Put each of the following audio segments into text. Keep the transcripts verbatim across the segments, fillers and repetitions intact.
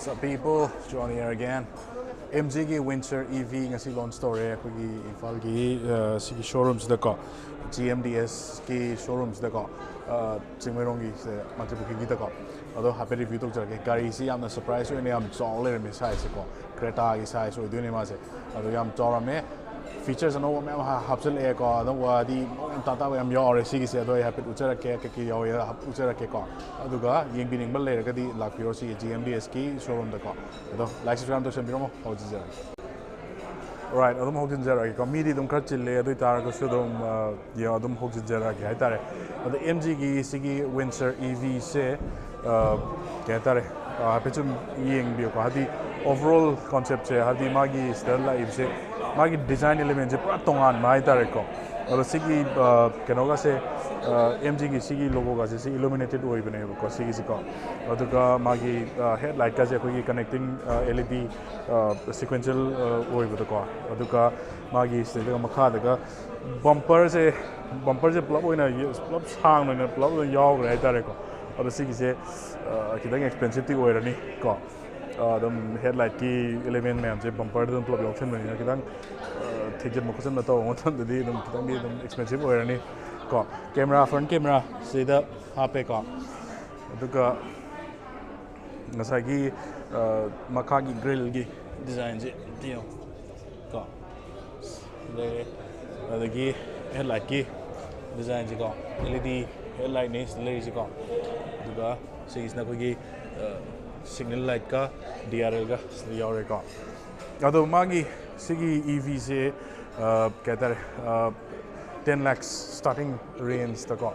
What's up, people? Johnny here again. MG ꯒꯤ Windsor EV ꯉꯁꯤ launch ꯇꯧꯔꯦ ꯑꯩꯈꯣꯏꯒꯤ ꯏꯝꯐꯥꯜꯒꯤ ꯑ, ꯁꯤꯒꯤ showroom ꯁꯤꯗꯀꯣ, GMDS ꯀꯤ showroom ꯁꯤꯗꯀꯣ, ꯑ, ꯆꯤꯡꯃꯩꯔꯣꯡꯒꯤ ꯁꯤꯗ, ꯃꯥꯡꯖꯤꯟ ꯄꯨꯈ꯭ꯔꯤꯒꯤꯗꯀꯣ꯫ ꯑꯗꯣ ꯍꯥꯏꯐꯦꯠ review ꯇꯧꯖꯔꯛꯀꯦ꯫ ꯒꯥꯔꯤꯁꯤ ꯌꯥꯝꯅ surprise ꯑꯣꯏꯅ ꯌꯥꯝ ꯆꯥꯎ ꯂꯩꯔꯝꯃꯦ, size ꯁꯦꯀꯣ꯫ Creta ꯒꯤ size ꯑꯣꯏꯗꯣꯏꯅꯦ ꯃꯥꯁꯦ꯫ ꯑꯗꯣ ꯌꯥꯝ ꯆꯥꯎꯔꯝꯃꯦ꯫ Features ꯑꯅꯧꯕ ꯃꯌꯥꯝ ꯍꯥ-, ꯍꯥꯞꯆꯤꯜꯂꯛꯑꯦꯀꯣ꯫ ꯑꯅꯧꯕ ꯍꯥꯏꯗꯤ ꯃꯑꯣꯡ ꯌꯥꯝ ꯇꯥ ꯇꯥꯕ ꯌꯥꯝ ꯌꯥꯎꯔꯦ ꯁꯤꯒꯤꯁꯦ꯫ ꯑꯗꯣ ꯑꯩ ꯍꯥꯏꯐꯦꯠ ꯎꯠꯆꯔꯛꯀꯦ, ꯀꯩꯀꯩ ꯌꯥꯎꯋꯦ ꯍꯥꯞ-, ꯎꯠꯆꯔꯛꯀꯦꯀꯣ꯫ ꯑꯗꯨꯒ ꯌꯦꯡꯕꯤꯅꯤꯡꯕ ꯂꯩꯔꯒꯗꯤ ꯂꯥꯛꯄꯤꯔꯣ ꯁꯤꯒꯤ GMDS ꯀꯤ showroom ꯗꯀꯣ꯫ ꯑꯗꯣ like, subscribe ꯇꯧꯁꯟꯕꯤꯔꯝꯃꯣ꯫ ꯍꯧꯖꯤꯟꯖꯔꯛꯑꯒꯦ꯫ Right, ꯑꯗꯨꯝ ꯍꯧꯖꯤꯟꯖꯔꯛꯑꯒꯦꯀꯣ꯫ ꯃꯤꯗꯤ ꯑꯗꯨꯝ ꯈꯔ ꯆꯤꯜꯂꯦ, ꯑꯗꯨ ꯑꯣꯏꯇꯥꯔꯒꯁꯨ ꯑꯗꯨꯝ, ꯑ, ꯌꯦꯡꯉꯣ, ꯑꯗꯨꯝ ꯍꯧꯖꯤꯟꯖꯔꯛꯑꯒꯦ ꯍꯥꯏꯇꯥꯔꯦ꯫ ꯑꯗꯣ MG ꯒꯤ ꯁꯤꯒꯤ Windsor EV ꯁꯦ, ꯑ, ꯀꯩ ꯍꯥꯏꯇꯥꯔꯦ, ꯑ, ꯍꯥꯏꯐꯦꯠ ꯁꯨꯝ ꯌꯦꯡꯕꯤꯌꯨꯀꯣ꯫ ꯍꯥꯏꯗꯤ overall concept ꯁꯦ, ꯍꯥꯏꯗꯤ ꯃꯥꯒꯤ ꯁꯤꯗ ꯂꯥꯛꯏꯕꯁꯦ, ꯃꯥꯒꯤ design element ꯁꯦ ꯄꯨꯔꯥ ꯇꯣꯉꯥꯟꯕ ꯍꯥꯏꯇꯥꯔꯦꯀꯣ꯫ ꯑꯗꯣ ꯁꯤꯒꯤ, ꯑ, ꯀꯩꯅꯣꯒꯁꯦ, ꯑ, MG ꯒꯤ ꯁꯤꯒꯤ logo ꯒꯁꯦ ꯁꯤ illuminated ꯑꯣꯏꯕꯅꯦꯕꯀꯣ ꯁꯤꯒꯤꯁꯤꯀꯣ꯫ ꯑꯗꯨꯒ ꯃꯥꯒꯤ, ꯑ, headlight ꯀꯁꯦ ꯑꯩꯈꯣꯏꯒꯤ connecting, ꯑ, LED, ꯑ, sequential, ꯑ, ꯑꯣꯏꯕꯗꯣꯀꯣ꯫ ꯑꯗꯨꯒ ꯃꯥꯒꯤ ꯁꯤꯗꯩꯗꯒ ꯃꯈꯥꯗꯒ bumper ꯁꯦ, bumper ꯁꯦ ꯄꯨꯂꯞ ꯑꯣꯏꯅ ꯌꯦ-, ꯄꯨꯂꯞ ꯁꯥꯡꯅ ꯑꯣꯏꯅ ꯄꯨꯂꯞ ꯑꯣꯏꯅ ꯌꯥꯎꯈ꯭ꯔꯦ ꯍꯥꯏꯇꯥꯔꯦꯀꯣ꯫ ꯑꯗꯣ ꯁꯤꯒꯤꯁꯦ, ꯑ, ꯈꯤꯇꯪ expensive ꯇꯤ ꯑꯣꯏꯔꯅꯤ ꯀꯣ꯫ ꯑ, ꯑꯗꯨꯝ headlight ꯀꯤ element ꯃꯌꯥꯝꯁꯦ bumper ꯗ ꯑꯗꯨꯝ ꯄꯨꯂꯞ ꯌꯥꯎꯁꯟꯕꯅꯤꯅ ꯈꯤꯇꯪ, ꯑ, ꯊꯦꯛꯆꯤꯟꯕ ꯈꯣꯠꯆꯤꯟꯕ ꯇꯧꯕ ꯃꯇꯝꯗꯗꯤ ꯑꯗꯨꯝ ꯈꯤꯇꯪꯗꯤ ꯑꯗꯨꯝ expensive ꯑꯣꯏꯔꯅꯤ ꯀꯣ꯫ Camera, front camera ꯁꯤꯗ ꯍꯥꯞꯄꯦꯀꯣ꯫ ꯑꯗꯨꯒ ꯉꯁꯥꯏꯒꯤ, ꯑ, ꯃꯈꯥꯒꯤ grill ꯒꯤ design ꯁꯦ ꯌꯦꯡꯉꯣ ꯀꯣ꯫ ꯂꯩꯔꯦ꯫ ꯑꯗꯒꯤ headlight ꯀꯤ design ꯁꯦꯀꯣ, LED headlight ꯅꯤ ꯁꯤꯗ ꯂꯩꯔꯤꯁꯦꯀꯣ꯫ ꯑꯗꯨꯒ ꯁꯤꯒꯤꯁꯤꯅ ꯑꯩꯈꯣꯏꯒꯤ, ꯑ, signal light ꯀ DRL ꯒ ꯁꯤꯗ ꯌꯥꯎꯔꯦꯀꯣ꯫ ꯑꯗꯣ ꯃꯥꯒꯤ ꯁꯤꯒꯤ EV ꯁꯦ, ꯑ, ꯀꯩ ꯍꯥꯏꯇꯥꯔꯦ, ꯑ, ten lakhs starting range ꯇꯀꯣ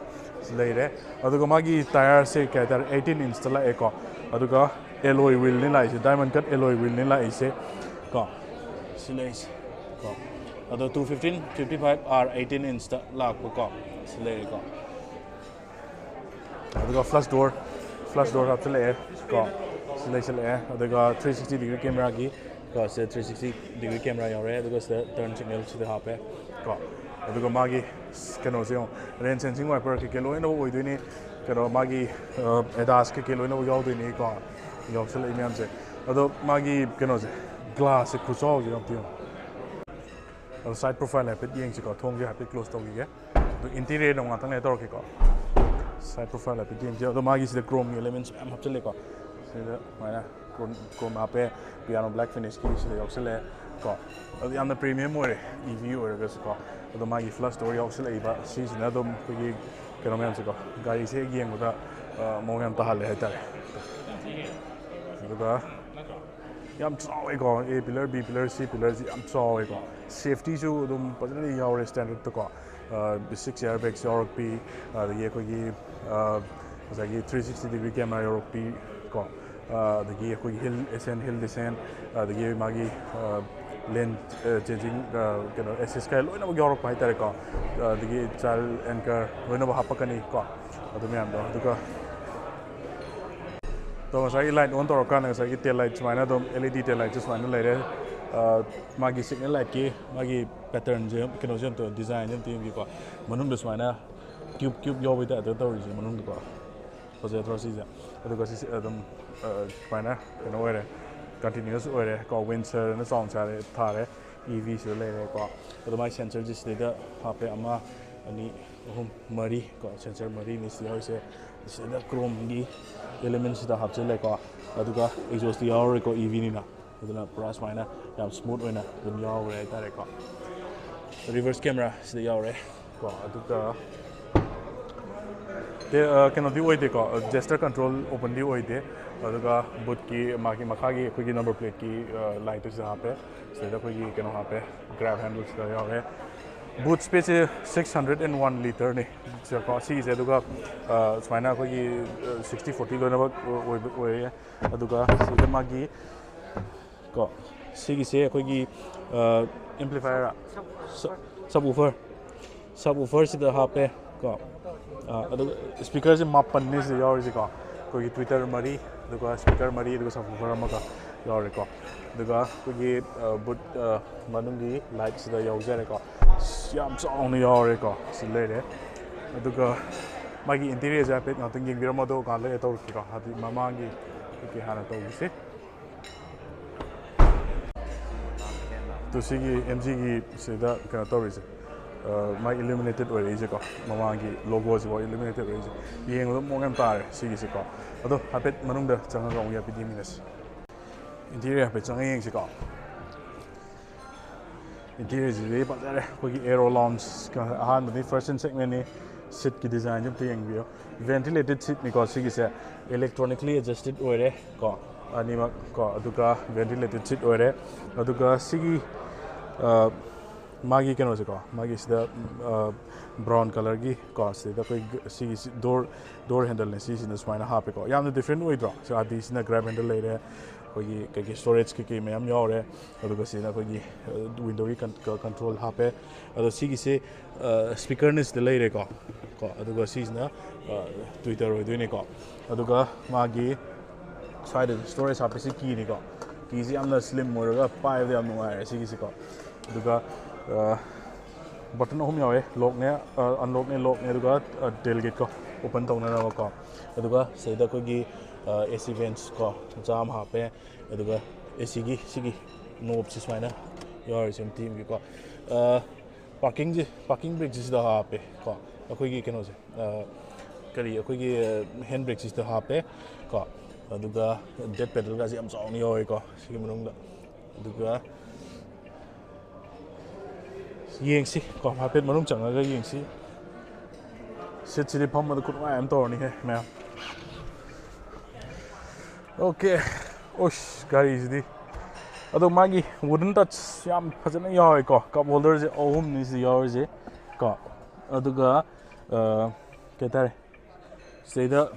ꯂꯩꯔꯦ꯫ ꯑꯗꯨꯒ ꯃꯥꯒꯤ tyre ꯁꯦ ꯀꯩ ꯍꯥꯏꯇꯥꯔꯦ, eighteen inch ꯇ ꯂꯥꯛꯑꯦꯀꯣ꯫ ꯑꯗꯨꯒ alloy wheel ꯅꯤ ꯂꯥꯛꯏꯁꯦ, diamond cut alloy wheel ꯅꯤ ꯂꯥꯛꯏꯁꯦ ꯀꯣ꯫ ꯁꯤ ꯂꯩꯁꯦ ꯀꯣ꯫ ꯑꯗꯣ two fifteen fifty five R eighteen inch ꯇ ꯂꯥꯛꯄꯀꯣ꯫ ꯁꯤ ꯂꯩꯔꯦꯀꯣ꯫ ꯑꯗꯨꯒ flush door, flush door ꯍꯥꯞꯆꯤꯜꯂꯛꯑꯦ ꯀꯣ꯫ ꯁꯤ ꯂꯩꯁꯤꯜꯂꯛꯑꯦ꯫ ꯑꯗꯨꯒ three sixty degree camera ꯒꯤ ꯀꯣ, ꯁꯤꯗ three sixty degree camera ꯌꯥꯎꯔꯦ꯫ ꯑꯗꯨꯒ ꯁꯤꯗ turn signal ꯁꯤꯗ ꯍꯥꯞꯄꯦ ꯀꯣ꯫ ꯑꯗꯨꯒ ꯃꯥꯒꯤ ꯀꯩꯅꯣꯁꯦ ꯌꯦꯡꯉꯣ, rain sensing wiper ꯀꯩꯀꯩ ꯂꯣꯏꯅꯃꯛ ꯑꯣꯏꯗꯣꯏꯅꯤ꯫ ꯀꯩꯅꯣ ꯃꯥꯒꯤ, ꯑ, ADAS ꯀꯩꯀꯩ ꯂꯣꯏꯅꯃꯛ ꯌꯥꯎꯗꯣꯏꯅꯤ ꯀꯣ꯫ ꯌꯥꯎꯁꯜꯂꯛꯏ ꯃꯌꯥꯝꯁꯦ꯫ ꯑꯗꯣ ꯃꯥꯒꯤ ꯀꯩꯅꯣꯁꯦ, ꯒ꯭ꯂꯥꯁꯁꯦ ꯈꯨꯆꯥꯎꯁꯦ ꯌꯥꯝ ꯊꯤꯅ꯫ ꯑꯗꯣ ꯁꯥꯏꯠ ꯄ꯭ꯔꯣꯐꯥꯏꯜ ꯍꯥꯏꯐꯦꯠ ꯌꯦꯡꯁꯤꯀꯣ, ꯊꯣꯡꯁꯦ ꯍꯥꯏꯐꯦꯠ ꯀ꯭ꯂꯣꯖ ꯇꯧꯈꯤꯒꯦ꯫ ꯑꯗꯣ ꯏꯟꯇꯤꯔꯤꯌꯔꯗ ꯑꯃꯨꯛ ꯉꯥꯛꯇꯪ ꯂꯩꯔ ꯇꯧꯔꯛꯀꯦꯀꯣ꯫ ꯁꯥꯏꯠ ꯄ꯭ꯔꯣꯐꯥꯏꯜ ꯍꯥꯏꯐꯦꯠ ꯌꯦꯡꯁꯦ꯫ ꯑꯗꯣ ꯃꯥꯒꯤꯁꯤꯗ ꯀ꯭ꯔꯣꯝꯒꯤ ꯑꯦꯂꯤꯃꯦꯟꯁ ꯃꯌꯥꯝ ꯍꯥꯞꯆꯤꯜꯂꯦꯀꯣ꯫ ꯁꯤꯗ ꯁꯨꯃꯥꯏꯅ ꯀ꯭ꯔꯣꯝ, ꯀ꯭ꯔꯣꯝ ꯍꯥꯞꯄꯦ, ꯄꯤꯌꯥꯅꯣ ꯕ꯭ꯂꯦꯛ ꯐꯤꯅꯤꯁꯀꯤ ꯁꯤꯗ ꯌꯥꯎꯁꯜꯂꯦ ꯀꯣ꯫ ꯑꯗꯨ ꯌꯥꯝꯅ ꯄ꯭ꯔꯤꯃꯤꯌꯝ ꯑꯣꯏꯔꯦ, ꯏ ꯚꯤ ꯑꯣꯏꯔꯒꯁꯨꯀꯣ꯫ ꯑꯗꯣ ꯃꯥꯒꯤ ꯐ꯭ꯂꯁ ꯗꯣꯔ ꯌꯥꯎꯁꯜꯂꯛꯏꯕ ꯁꯤꯁꯤꯅ ꯑꯗꯨꯝ ꯑꯩꯈꯣꯏꯒꯤ ꯀꯩꯅꯣ ꯃꯌꯥꯝꯁꯦꯀꯣ, ꯒꯥꯔꯤꯁꯦ ꯍꯦꯛ ꯌꯦꯡꯕꯗ, ꯑ, ꯃꯑꯣꯡ ꯌꯥꯝ ꯇꯥꯍꯜꯂꯦ ꯍꯥꯏꯇꯥꯔꯦ꯫ ꯑꯗꯨꯒ ꯌꯥꯝ ꯆꯥꯎꯋꯦꯀꯣ, ꯑꯦ ꯄꯤꯂꯔ, ꯕꯤ ꯄꯤꯂꯔ, ꯁꯤ ꯄꯤꯂꯔꯁꯤ ꯌꯥꯝ ꯆꯥꯎꯋꯦꯀꯣ꯫ ꯁꯦꯐꯇꯤꯁꯨ ꯑꯗꯨꯝ ꯐꯖꯅ ꯌꯥꯎꯔꯦ ꯁ꯭ꯇꯦꯟꯗꯔꯠꯇꯀꯣ꯫ ꯁꯤꯛꯁ ꯑꯦꯌꯔ ꯕꯦꯒꯁ ꯌꯥꯎꯔꯛꯄꯤ, ꯑꯗꯒꯤ ꯑꯩꯈꯣꯏꯒꯤ, ꯑ, ꯉꯁꯥꯏꯒꯤ ꯊ꯭ꯔꯤ ꯁꯤꯛꯁꯇꯤ ꯗꯤꯒ꯭ꯔꯤ ꯀꯦꯃꯦꯔꯥ ꯌꯥꯎꯔꯛꯄꯤ ꯀꯣ꯫ ꯑ, ꯑꯗꯒꯤ ꯑꯩꯈꯣꯏꯒꯤ ꯍꯤꯜ ꯑꯦꯁꯦꯟ, ꯍꯤꯜ ꯗꯤꯁꯦꯟ, ꯑꯗꯒꯤ ꯃꯥꯒꯤ, ꯑ, ꯂꯦꯟ, ꯑ, ꯆꯦꯟꯖꯤꯡ, ꯑ, ꯀꯩꯅꯣ, ꯑꯦꯁꯤꯁ ꯀꯥꯏ ꯂꯣꯏꯅꯃꯛ ꯌꯥꯎꯔꯛꯄ ꯍꯥꯏꯇꯥꯔꯦꯀꯣ꯫ ꯑ, ꯑꯗꯒꯤ ꯆꯥꯏꯜ ꯑꯦꯟꯀꯔ ꯂꯣꯏꯅꯃꯛ ꯍꯥꯞꯄꯛꯀꯅꯤ ꯀꯣ, ꯑꯗꯨ ꯃꯌꯥꯝꯗꯣ꯫ ꯑꯗꯨꯒ ꯑꯗꯣ ꯉꯁꯥꯏꯒꯤ ꯂꯥꯏꯠ ꯑꯣꯟ ꯇꯧꯔꯀꯥꯟꯗ ꯉꯁꯥꯏꯒꯤ ꯇꯦꯜ ꯂꯥꯏꯠ ꯁꯨꯃꯥꯏꯅ ꯑꯗꯨꯝ, ꯑꯦꯜ ꯏ ꯗꯤ ꯇꯦꯜ ꯂꯥꯏꯠꯁꯦ ꯁꯨꯃꯥꯏꯅ ꯂꯩꯔꯦ꯫ ꯑ, ꯃꯥꯒꯤ ꯁꯤꯒꯅꯦꯜ ꯂꯥꯏꯠꯀꯤ ꯃꯥꯒꯤ ꯄꯦꯇꯔꯟꯁꯦ, ꯀꯩꯅꯣꯁꯦ ꯑꯝꯇ, ꯗꯤꯖꯥꯏꯟꯁꯦ ꯑꯝꯇ ꯌꯦꯡꯕꯤꯌꯨꯀꯣ꯫ ꯃꯅꯨꯡꯗ ꯁꯨꯃꯥꯏꯅ ꯀ꯭ꯌꯨꯕ ꯀ꯭ꯌꯨꯕ ꯌꯥꯎꯕꯩ ꯇꯥꯏꯞꯇ ꯇꯧꯔꯤꯁꯦ ꯃꯅꯨꯡꯗꯀꯣ꯫ ꯐꯖꯗ꯭ꯔꯣ ꯁꯤꯁꯦ? ꯑꯗꯨꯒ ꯁꯤꯁꯦ ꯑꯗꯨꯝ, ꯑ, ꯁꯨꯃꯥꯏꯅ ꯀꯩꯅꯣ ꯑꯣꯏꯔꯦ, ꯀꯟꯇꯤꯅ꯭ꯌꯨꯁ ꯑꯣꯏꯔꯦ ꯀꯣ꯫ ꯋꯤꯟꯁꯔꯅ ꯆꯥꯎꯅ ꯁꯥꯔꯦ, ꯊꯥꯔꯦ, ꯏ ꯚꯤ ꯁꯤꯗ ꯂꯩꯔꯦꯀꯣ꯫ ꯑꯗꯨ ꯃꯥꯏ ꯁꯦꯟꯁꯔꯁꯦ ꯁꯤꯗꯩꯗ ꯍꯥꯞꯄꯦ, ꯑꯃ, ꯑꯅꯤ, ꯑꯍꯨꯝ, ꯃꯔꯤ ꯀꯣ, ꯁꯦꯟꯁꯔ ꯃꯔꯤꯅꯤ ꯁꯤꯗ ꯌꯥꯎꯔꯤꯁꯦ꯫ ꯁꯤꯗ ꯀ꯭ꯔꯣꯝꯒꯤ ꯑꯦꯂꯤꯃꯦꯟꯁꯤꯗ ꯍꯥꯞꯆꯤꯜꯂꯦꯀꯣ꯫ ꯑꯗꯨꯒ ꯑꯦꯛꯖꯣꯁꯇꯤ ꯌꯥꯎꯔꯔꯣꯏꯀꯣ, ꯏ ꯚꯤꯅꯤꯅ꯫ ꯑꯗꯨꯅ ꯄꯨꯔꯥ ꯁꯨꯃꯥꯏꯅ ꯌꯥꯝ ꯁ꯭ꯃꯨꯠ ꯑꯣꯏꯅ ꯑꯗꯨꯝ ꯌꯥꯎꯈ꯭ꯔꯦ ꯍꯥꯏꯇꯥꯔꯦꯀꯣ꯫ ꯔꯤꯚꯔꯁ ꯀꯦꯃꯦꯔꯥ ꯁꯤꯗ ꯌꯥꯎꯔꯦ ꯀꯣ꯫ ꯑꯗꯨꯒ ꯇꯦ-, ꯑ, ꯀꯩꯅꯣꯗꯤ ꯑꯣꯏꯗꯦꯀꯣ, ꯖꯦꯁꯇꯔ ꯀꯟꯇ꯭ꯔꯣꯜ ꯑꯣꯄꯟꯗꯤ ꯑꯣꯏꯗꯦ꯫ ꯑꯗꯨꯒ ꯕꯨꯠꯀꯤ ꯃꯥꯒꯤ ꯃꯈꯥꯒꯤ ꯑꯩꯈꯣꯏꯒꯤ ꯅꯝꯕꯔ ꯄ꯭ꯂꯦꯠꯀꯤ, ꯑ, ꯂꯥꯏꯠꯇꯨ ꯁꯤꯗ ꯍꯥꯞꯄꯦ꯫ ꯁꯤꯗꯩꯗ ꯑꯩꯈꯣꯏꯒꯤ ꯀꯩꯅꯣ ꯍꯥꯞꯄꯦ, ꯒ꯭ꯔꯦꯕ ꯍꯦꯟꯗꯜ ꯁꯤꯗ ꯌꯥꯎꯔꯦ꯫ ꯕꯨꯠ ꯁ꯭ꯄꯦꯁꯁꯦ ꯁꯤꯛꯁ ꯍꯟꯗ꯭ꯔꯦꯠ ꯑꯦꯟ ꯋꯥꯟ ꯂꯤꯇꯔꯅꯤ ꯁꯤꯗꯀꯣ꯫ ꯁꯤꯒꯤꯁꯦ ꯑꯗꯨꯒ, ꯑ, ꯁꯨꯃꯥꯏꯅ ꯑꯩꯈꯣꯏꯒꯤ, ꯑ, ꯁꯤꯛꯁꯇꯤ ꯐꯣꯔꯇꯤ ꯂꯣꯏꯅꯃꯛ ꯑꯣꯏꯕ, ꯑꯣꯏꯌꯦ꯫ ꯑꯗꯨꯒ ꯁꯤꯗ ꯃꯥꯒꯤ ꯀꯣ, ꯁꯤꯒꯤꯁꯦ ꯑꯩꯈꯣꯏꯒꯤ, ꯑ, ꯑꯦꯝꯄ꯭ꯂꯤꯐꯥꯌꯔ, ꯁꯕ ꯋꯨꯐꯔ, ꯁꯕ ꯋꯨꯐꯔꯁꯤꯗ ꯍꯥꯞꯄꯦ ꯀꯣ꯫ ꯑ, ꯑꯗꯨꯒ ꯁ꯭ꯄꯤꯀꯔꯁꯦ ꯃꯥꯄꯟꯅꯦ ꯁꯤꯗ ꯌꯥꯎꯔꯤꯁꯦꯀꯣ꯫ ꯑꯩꯈꯣꯏꯒꯤ ꯇ꯭ꯋꯤꯇꯔ ꯃꯔꯤ, ꯑꯗꯨꯒ ꯁ꯭ꯄꯤꯀꯔ ꯃꯔꯤ, ꯑꯗꯨꯒ ꯁꯕ ꯋꯨꯐꯔ ꯑꯃꯒ ꯌꯥꯎꯔꯦꯀꯣ꯫ ꯑꯗꯨꯒ ꯑꯩꯈꯣꯏꯒꯤ, ꯑ, ꯕꯨꯠ, ꯑ, ꯃꯅꯨꯡꯒꯤ ꯂꯥꯏꯠꯁꯤꯗ ꯌꯥꯎꯖꯔꯦꯀꯣ꯫ ꯑꯁ, ꯌꯥꯝ ꯆꯥꯎꯅ ꯌꯥꯎꯔꯦꯀꯣ꯫ ꯁꯤ ꯂꯩꯔꯦ꯫ ꯑꯗꯨꯒ ꯃꯥꯒꯤ ꯏꯟꯇꯤꯔꯤꯌꯔꯁꯦ ꯍꯥꯏꯐꯦꯠ ꯉꯥꯛꯇꯪ ꯌꯦꯡꯕꯤꯔꯝꯃꯣ, ꯑꯗꯨꯒ ꯉꯥꯏꯍꯥꯛ ꯂꯩꯔ ꯇꯧꯔꯛꯀꯦꯀꯣ꯫ ꯍꯥꯏꯗꯤ ꯃꯃꯥꯡꯒꯤ ꯑꯣꯀꯦ, ꯍꯥꯟꯅ ꯇꯧꯈꯤꯁꯤ꯫ ꯇꯨ ꯁꯤꯒꯤ ꯑꯦꯝ ꯖꯤꯒꯤ ꯁꯤꯗ ꯀꯩꯅꯣ ꯇꯧꯔꯤꯁꯦ, ꯑ, ꯃꯥꯏ ꯏꯂꯤꯃꯤꯅꯦꯇꯦꯠ ꯑꯣꯏꯔꯛꯏꯁꯦꯀꯣ, ꯃꯃꯥꯡꯒꯤ ꯂꯣꯒꯣꯁꯤꯐꯥꯎ ꯏꯂꯤꯃꯤꯅꯦꯇꯦꯠ ꯑꯣꯏꯔꯛꯏꯁꯦ꯫ ꯌꯦꯡꯕꯗ ꯃꯑꯣꯡ ꯌꯥꯝ ꯇꯥꯔꯦ ꯁꯤꯒꯤꯁꯤꯀꯣ꯫ ꯑꯗꯣ ꯍꯥꯏꯐꯦꯠ ꯃꯅꯨꯡꯗ ꯆꯪꯉꯒ ꯑꯃꯨꯛ ꯌꯥꯄꯤꯗꯤ ꯌꯦꯡꯃꯤꯟꯅꯁꯤ꯫ ꯏꯟꯇꯤꯔꯤꯌꯔ ꯍꯥꯏꯐꯦꯠ ꯆꯪꯉ ꯌꯦꯡꯁꯤꯀꯣ꯫ ꯏꯟꯇꯤꯔꯤꯌꯔꯁꯤꯗꯤ ꯐꯖꯔꯦ꯫ ꯑꯩꯈꯣꯏꯒꯤ ꯑꯦꯔꯣ ꯂꯥꯎꯟꯁ ꯑꯍꯥꯟꯕꯗꯤ ꯐꯥꯔꯁ ꯏꯟ ꯁꯦꯒꯃꯦꯟꯅꯤ꯫ ꯁꯤꯠꯀꯤ ꯗꯤꯖꯥꯏꯟꯁꯦ ꯑꯝꯇ ꯌꯦꯡꯕꯤꯌꯨ꯫ ꯚꯦꯟꯇꯤꯂꯦꯇꯦꯠ ꯁꯤꯠꯅꯤꯀꯣ ꯁꯤꯒꯤꯁꯦ꯫ ꯏꯂꯦꯛꯇ꯭ꯔꯣꯅꯤꯛꯂꯤ ꯑꯦꯗꯖꯁꯇꯦꯠ ꯑꯣꯏꯔꯦ ꯀꯣ, ꯑꯅꯤꯃꯛ ꯀꯣ꯫ ꯑꯗꯨꯒ ꯚꯦꯟꯇꯤꯂꯦꯇꯦꯠ ꯁꯤꯠ ꯑꯣꯏꯔꯦ꯫ ꯑꯗꯨꯒ ꯁꯤꯒꯤ, ꯑ, ꯃꯥꯒꯤ ꯀꯩꯅꯣꯁꯦꯀꯣ, ꯃꯥꯒꯤ ꯁꯤꯗ, ꯑ, ꯕ꯭ꯔꯥꯎꯟ ꯀꯂꯔꯒꯤ ꯀꯣ, ꯁꯤꯗ ꯑꯩꯈꯣꯏ ꯁꯤꯒꯤ ꯗꯣꯔ, ꯗꯣꯔ ꯍꯦꯟꯗꯜꯅꯦ꯫ ꯁꯤꯁꯤꯅ ꯁꯨꯃꯥꯏꯅ ꯍꯥꯞꯄꯦꯀꯣ꯫ ꯌꯥꯝꯅ ꯗꯤꯐ꯭ꯔꯦꯟ ꯑꯣꯏꯗ꯭ꯔꯣ? ꯁꯤ ꯑꯥꯔ ꯗꯤꯁꯤꯅ ꯒ꯭ꯔꯦꯕ ꯍꯦꯟꯗꯜ ꯂꯩꯔꯦ, ꯑꯩꯈꯣꯏꯒꯤ ꯀꯩꯀꯩ ꯁ꯭ꯇꯣꯔꯦꯖ ꯀꯩꯀꯩ ꯃꯌꯥꯝ ꯌꯥꯎꯔꯦ꯫ ꯑꯗꯨꯒ ꯁꯤꯗ ꯑꯩꯈꯣꯏꯒꯤ, ꯑ, ꯋꯤꯟꯗꯣꯒꯤ ꯀꯟ-, ꯀ-, ꯀꯟꯇ꯭ꯔꯣꯜ ꯍꯥꯞꯄꯦ꯫ ꯑꯗꯣ ꯁꯤꯒꯤꯁꯦ, ꯑ, ꯁ꯭ꯄꯤꯀꯔꯅ ꯁꯤꯗ ꯂꯩꯔꯦꯀꯣ꯫ ꯀꯣ, ꯑꯗꯨꯒ ꯁꯤꯁꯤꯅ, ꯑ, ꯇ꯭ꯋꯤꯇꯔ ꯑꯣꯏꯗꯣꯏꯅꯦꯀꯣ꯫ ꯑꯗꯨꯒ ꯃꯥꯒꯤ ꯁ꯭ꯋꯥꯏꯗ ꯁ꯭ꯇꯣꯔꯦꯖ ꯍꯥꯞꯄꯤꯁꯤ ꯀꯤꯅꯤꯀꯣ꯫ ꯀꯤꯁꯤ ꯌꯥꯝꯅ ꯁ꯭ꯂꯤꯝ ꯑꯣꯏꯔꯒ ꯄꯥꯏꯕꯗ ꯌꯥꯝ ꯅꯨꯡꯉꯥꯏꯔꯦ ꯁꯤꯒꯤꯁꯤꯀꯣ꯫ ꯑꯗꯨꯒ, ꯑ, ꯕꯇꯟ ꯑꯍꯨꯝ ꯌꯥꯎꯋꯦ, ꯂꯣꯛꯅꯦ, ꯑ, ꯑꯟꯂꯣꯛꯅꯦ, ꯂꯣꯛꯅꯦ, ꯑꯗꯨꯒ, ꯑ, ꯇꯦꯜ ꯒꯦꯠꯀꯣ, ꯑꯣꯄꯟ ꯇꯧꯅꯅꯕꯀꯣ꯫ ꯑꯗꯨꯒ ꯁꯤꯗꯩꯗ ꯑꯩꯈꯣꯏꯒꯤ, ꯑ, ꯑꯦ ꯁꯤ ꯚꯦꯟꯠꯁ ꯀꯣ, ꯃꯆꯥ ꯑꯃ ꯍꯥꯞꯄꯦ꯫ ꯑꯗꯨꯒ ꯑꯦ ꯁꯤꯒꯤ ꯁꯤꯒꯤ ꯅꯣꯕꯁꯤ ꯁꯨꯃꯥꯏꯅ ꯌꯥꯎꯔꯤꯁꯦ ꯑꯝꯇ ꯌꯦꯡꯕꯤꯌꯨꯀꯣ꯫ ꯑ, ꯄꯥꯔꯀꯤꯡꯁꯦ, ꯄꯥꯔꯀꯤꯡ ꯕ꯭ꯔꯦꯛꯁꯤꯁꯤꯗ ꯍꯥꯞꯄꯦ ꯀꯣ, ꯑꯩꯈꯣꯏꯒꯤ ꯀꯩꯅꯣꯁꯦ, ꯑ, ꯀꯔꯤ, ꯑꯩꯈꯣꯏꯒꯤ ꯍꯦꯟ ꯕ꯭ꯔꯦꯛꯁꯤꯁꯤꯗ ꯍꯥꯞꯄꯦ ꯀꯣ꯫ ꯑꯗꯨꯒ ꯗꯦꯠ ꯄꯦꯗꯜꯒꯁꯦ ꯌꯥꯝ ꯆꯥꯎꯅ ꯌꯥꯎꯋꯦꯀꯣ ꯁꯤꯒꯤ ꯃꯅꯨꯡꯗ꯫ ꯑꯗꯨꯒ ꯌꯦꯡꯁꯤ ꯀꯣ, ꯍꯥꯏꯐꯦꯠ ꯃꯅꯨꯡ ꯆꯪꯉꯒ ꯌꯦꯡꯁꯤ꯫ ꯁꯤꯠꯁꯤꯗꯤ ꯐꯝꯕꯗ ꯈꯨꯅꯨꯡꯉꯥꯏ ꯑꯃ ꯇꯧꯔꯅꯤꯍꯦ ꯃꯌꯥꯝ꯫ ꯑꯣꯀꯦ꯫ ꯑꯣꯁ, ꯒꯥꯔꯤꯁꯤꯗꯤ꯫ ꯑꯗꯣ ꯃꯥꯒꯤ ꯋꯨꯗꯟ ꯇꯆ ꯌꯥꯝ ꯐꯖꯅ ꯌꯥꯎꯋꯦꯀꯣ꯫ ꯀꯞ ꯍꯣꯜꯗꯔꯁꯦ ꯑꯍꯨꯝꯅꯤ ꯁꯤꯗ ꯌꯥꯎꯔꯤꯁꯦ ꯀꯣ꯫ ꯑꯗꯨꯒ, ꯑ, ꯀꯩ ꯍꯥꯏꯇꯥꯔꯦ, ꯁꯤꯗꯩꯗ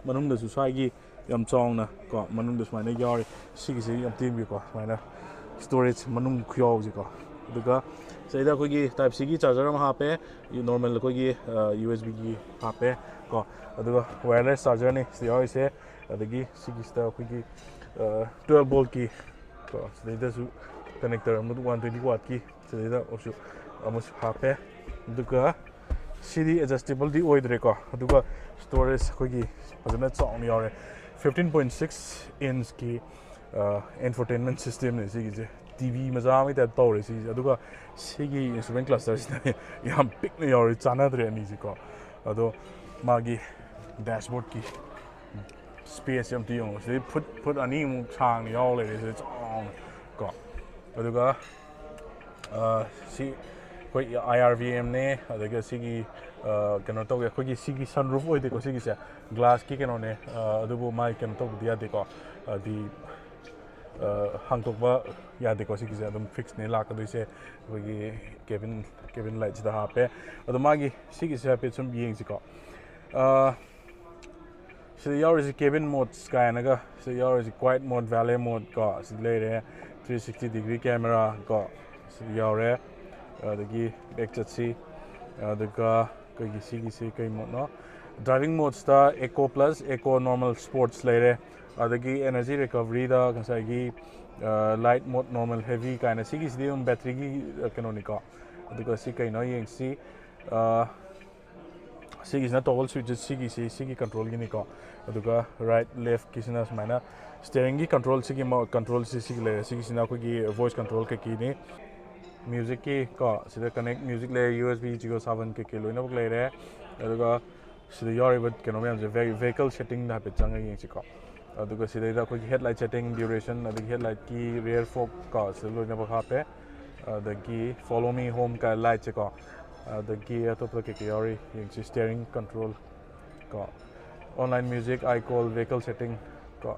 ꯃꯅꯨꯡꯗꯁꯨ ꯁ꯭ꯋꯥꯏꯒꯤ ꯌꯥꯝ ꯆꯥꯎꯅ ꯀꯣ, ꯃꯅꯨꯡꯗ ꯁꯨꯃꯥꯏꯅ ꯌꯥꯎꯔꯤ꯫ ꯁꯤꯒꯤꯁꯤ ꯌꯥꯝ ꯇꯦꯡꯕꯤꯌꯨꯀꯣ, ꯁꯨꯃꯥꯏꯅ ꯁ꯭ꯇꯣꯔꯦꯖ ꯃꯅꯨꯡ ꯈꯨꯌꯥꯎꯁꯤꯀꯣ꯫ ꯑꯗꯨꯒ ꯁꯤꯗꯩꯗ ꯑꯩꯈꯣꯏꯒꯤ ꯇꯥꯏꯞ ꯁꯤꯒꯤ ꯆꯥꯔꯖꯔ ꯑꯃ ꯍꯥꯞꯄꯦ, ꯅꯣꯔꯃꯦꯜ ꯑꯩꯈꯣꯏꯒꯤ, ꯑ, ꯌꯨ ꯑꯦꯁ ꯕꯤꯒꯤ ꯍꯥꯞꯄꯦ ꯀꯣ꯫ ꯑꯗꯨꯒ ꯋꯥꯌꯔꯂꯦꯁ ꯆꯥꯔꯖꯔꯅꯤ ꯁꯤꯗ ꯌꯥꯎꯔꯤꯁꯦ꯫ ꯑꯗꯒꯤ ꯁꯤꯒꯤꯁꯤꯗ ꯑꯩꯈꯣꯏꯒꯤ, ꯑ, ꯇ꯭ꯋꯦꯜꯞ ꯚꯣꯜꯠꯀꯤ ꯀꯣ, ꯁꯤꯗꯩꯗꯁꯨ ꯀꯅꯦꯛꯇꯔ ꯑꯃ ꯋꯥꯟ ꯇ꯭ꯋꯦꯟꯇꯤ ꯋꯥꯠꯀꯤ ꯁꯤꯗꯩꯗ ꯑꯃꯁꯨ, ꯑꯃꯁꯨ ꯍꯥꯞꯄꯦ꯫ ꯑꯗꯨꯒ ꯁꯤꯗꯤ ꯑꯦꯗꯖꯁꯇꯦꯕꯜꯗꯤ ꯑꯣꯏꯗ꯭ꯔꯦꯀꯣ꯫ ꯑꯗꯨꯒ ꯁ꯭ꯇꯣꯔꯦꯖ ꯑꯩꯈꯣꯏꯒꯤ ꯐꯖꯅ ꯆꯥꯎꯅ ꯌꯥꯎꯔꯦ꯫ Fifteen point six inch ꯀꯤ infotainment system ꯅꯦ ꯁꯤꯒꯤꯁꯦ꯫ TV ꯃꯆꯥ ꯑꯃꯒꯤ type ꯇꯧꯔꯦ ꯁꯤꯒꯤꯁꯦ꯫ ꯑꯗꯨꯒ ꯁꯤꯒꯤ instrument cluster ꯁꯤꯅ ꯌꯥꯝ ꯄꯤꯛꯅ ꯌꯥꯎꯔꯦ, ꯆꯥꯟꯅꯗ꯭ꯔꯦ ꯑꯅꯤꯁꯤꯀꯣ꯫ ꯑꯗꯣ ꯃꯥꯒꯤ dashboard ꯀꯤ space ꯑꯝꯇ ꯌꯦꯡꯉꯣ꯫ ꯁꯤꯗꯩ ꯐꯨꯠ ꯐꯨꯠ ꯑꯅꯤꯃꯨꯛ ꯁꯥꯡꯅ ꯌꯥꯎ ꯂꯩꯔꯦ ꯁꯤꯗ ꯆꯥꯎꯅ ꯀꯣ꯫ ꯑꯗꯨꯒ ꯑ, ꯁꯤ ꯑꯩꯈꯣꯏ IRVM ꯅꯦ꯫ ꯑꯗꯒꯤ ꯁꯤꯒꯤ ꯑ, ꯀꯩꯅꯣ ꯇꯧꯒꯦ, ꯑꯩꯈꯣꯏꯒꯤ ꯁꯤꯒꯤ sunroof ꯑꯣꯏꯗꯦꯀꯣ ꯁꯤꯒꯤꯁꯦ, glass ꯀꯤ ꯀꯩꯅꯣꯅꯦ꯫ ꯑ, ꯑꯗꯨꯕꯨ ꯃꯥꯏ ꯀꯩꯅꯣ ꯇꯧꯕꯗꯤ ꯌꯥꯗꯦꯀꯣ, ꯍꯥꯏꯗꯤ ꯑ, ꯍꯥꯡꯇꯣꯛꯄ ꯌꯥꯗꯦꯀꯣ꯫ ꯁꯤꯒꯤꯁꯦ ꯑꯗꯨꯝ fix ꯅꯦ ꯂꯥꯛꯀꯗꯣꯏꯁꯦ꯫ ꯑꯩꯈꯣꯏꯒꯤ cabin cabin light ꯁꯤꯗ ꯍꯥꯞꯄꯦ꯫ ꯑꯗꯣ ꯃꯥꯒꯤ ꯁꯤꯒꯤꯁꯦ ꯍꯥꯏꯐꯦꯠ ꯁꯨꯝ ꯌꯦꯡꯁꯤꯀꯣ꯫ ꯑ, ꯁꯤꯗ ꯌꯥꯎꯔꯤꯁꯤ cabin modes ꯀꯥꯏꯅꯒ ꯁꯤꯗ ꯌꯥꯎꯔꯤꯁꯤ quiet mode, valet mode ꯀꯣ꯫ ꯁꯤꯗ ꯂꯩꯔꯦ three sixty degree camera ꯀꯣ꯫ ꯁꯤꯗ ꯌꯥꯎꯔꯦ꯫ ꯑꯗꯒꯤ back ꯆꯠꯁꯤ꯫ ꯑꯗꯨꯒ ꯑꯩꯈꯣꯏꯒꯤ ꯁꯤꯒꯤꯁꯤ ꯀꯩ mode ꯅꯣ? Driving modes ꯇ eco plus, eco, normal, sports ꯂꯩꯔꯦ꯫ ꯑꯗꯒꯤ energy recovery ꯗ ꯉꯁꯥꯏꯒꯤ light mode, normal, heavy ꯀꯥꯏꯅ ꯁꯤꯒꯤꯁꯤꯗꯤ ꯑꯗꯨꯝ battery ꯒꯤ ꯀꯩꯅꯣꯅꯤꯀꯣ꯫ ꯑꯗꯨꯒ ꯁꯤ ꯀꯩꯅꯣ ꯌꯦꯡꯁꯤ꯫ ꯑ, ꯁꯤꯒꯤꯁꯤꯅ toggle switch, ꯁꯤꯒꯤꯁꯤ ꯁꯤꯒꯤ control ꯒꯤꯅꯤꯀꯣ꯫ ꯑꯗꯨꯒ right left ꯀꯤꯁꯤꯅ ꯁꯨꯃꯥꯏꯅ steering ꯒꯤ control, ꯁꯤꯒꯤ control ꯁꯤ ꯁꯤꯒꯤ ꯂꯩꯔꯦ꯫ ꯁꯤꯒꯤꯁꯤꯅ ꯑꯩꯈꯣꯏꯒꯤ voice control ꯀꯩꯀꯩꯅꯤ꯫ Music ꯀꯤ ꯀꯣ, ꯁꯤꯗ connect music ꯂꯩꯔꯦ, USB, JioSaavn ꯀꯩꯀꯩ ꯂꯣꯏꯅꯃꯛ ꯂꯩꯔꯦ꯫ ꯑꯗꯨꯒ ꯁꯤꯗ ꯌꯥꯎꯔꯤꯕ ꯀꯩꯅꯣ ꯃꯌꯥꯝꯁꯦ, ve- vehicle setting ꯗ ꯍꯥꯏꯐꯦꯠ ꯆꯪꯉꯒ ꯌꯦꯡꯁꯤꯀꯣ꯫ ꯑꯗꯨꯒ ꯁꯤꯗꯩꯗ ꯑꯩꯈꯣꯏꯒꯤ headlight setting, duration, ꯑꯗꯒꯤ headlight ꯀꯤ rear fog ꯀꯣ, ꯁꯤꯗ ꯂꯣꯏꯅꯃꯛ ꯍꯥꯞꯄꯦ꯫ ꯑꯗꯒꯤ follow me home ꯀ light ꯁꯦꯀꯣ꯫ ꯑꯗꯒꯤ ꯑꯇꯣꯞꯄꯗ ꯀꯩꯀꯩ ꯌꯥꯎꯔꯤ ꯌꯦꯡꯁꯤ꯫ Steering control ꯀꯣ, online music, iCall, vehicle setting ꯀꯣ꯫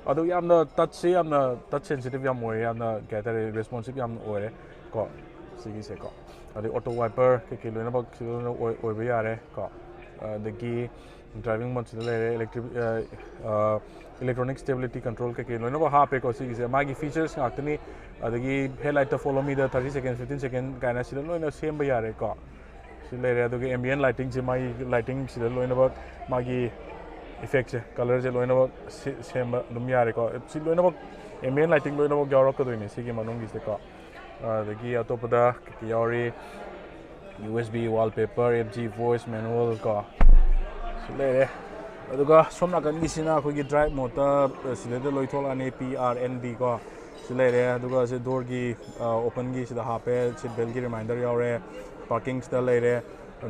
ꯑꯗꯨ ꯌꯥꯝꯅ touch ꯁꯤ ꯌꯥꯝꯅ touch sensitive ꯌꯥꯝ ꯑꯣꯏꯔꯦ, ꯌꯥꯝꯅ ꯀꯩ ꯍꯥꯏꯇꯥꯔꯦ, responsive ꯌꯥꯝꯅ ꯑꯣꯏꯔꯦ ꯀꯣ꯫ ꯁꯤꯒꯤꯁꯦꯀꯣ, ꯑꯗꯩ auto wiper ꯀꯩꯀꯩ ꯂꯣꯏꯅꯃꯛ ꯁꯤꯗ ꯂꯣꯏꯅ ꯑꯣꯏ- ꯑꯣꯏꯕ ꯌꯥꯔꯦ ꯀꯣ꯫ ꯑꯗꯒꯤ driving mode ꯁꯤꯗ ꯂꯩꯔꯦ, electric electronic stability control ꯀꯩꯀꯩ ꯂꯣꯏꯅꯃꯛ ꯍꯥꯞꯄꯦꯀꯣ꯫ ꯁꯤꯒꯤꯁꯦ ꯃꯥꯒꯤ features ꯉꯥꯛꯇꯅꯤ꯫ ꯑꯗꯒꯤ headlight ꯇ follow me ꯗ thirty second, fifteen second ꯀꯥꯏꯅ ꯁꯤꯗ ꯂꯣꯏꯅ ꯁꯦꯝꯕ ꯌꯥꯔꯦꯀꯣ꯫ ꯁꯤ ꯂꯩꯔꯦ꯫ ꯑꯗꯨꯒ ambient lighting ꯁꯦ, ꯃꯥꯒꯤ lighting ꯁꯤꯗ ꯂꯣꯏꯅꯃꯛ ꯃꯥꯒꯤ effect ꯁꯦ, colour ꯁꯦ ꯂꯣꯏꯅꯃꯛ ꯁꯦ- ꯁꯦꯝꯕ ꯑꯗꯨꯝ ꯌꯥꯔꯦꯀꯣ꯫ ꯁꯤ ꯂꯣꯏꯅꯃꯛ ambient lighting ꯂꯣꯏꯅꯃꯛ ꯌꯥꯎꯔꯛꯀꯗꯣꯏꯅꯦ ꯁꯤꯒꯤ ꯃꯅꯨꯡꯒꯤꯁꯤꯗꯀꯣ꯫ ꯑꯗꯒꯤ ꯑꯇꯣꯞꯄꯗ ꯀꯩꯀꯩ ꯌꯥꯎꯔꯤ? USB, wallpaper, MG voice manual ꯀꯣ꯫ ꯁꯤ ꯂꯩꯔꯦ꯫ ꯑꯗꯨꯒ ꯁꯣꯝ ꯅꯥꯀꯟꯒꯤꯁꯤꯅ ꯑꯩꯈꯣꯏꯒꯤ ꯗ꯭ꯔꯥꯏꯚ ꯃꯣꯠꯇ ꯁꯤꯗꯩꯗ ꯂꯣꯏꯊꯣꯛꯂꯛꯑꯅꯤ, ꯄꯤ ꯑꯥꯔ ꯑꯦꯟ ꯗꯤ ꯀꯣ꯫ ꯁꯤ ꯂꯩꯔꯦ꯫ ꯑꯗꯨꯒ ꯁꯤ ꯗꯣꯔꯒꯤ ꯑꯣꯄꯟꯒꯤ ꯁꯤꯗ ꯍꯥꯞꯄꯦ, ꯁꯤꯠ ꯕꯦꯜꯒꯤ ꯔꯤꯃꯥꯏꯟꯗꯔ ꯌꯥꯎꯔꯦ, ꯄꯥꯔꯀꯤꯡꯁꯤꯗ ꯂꯩꯔꯦ꯫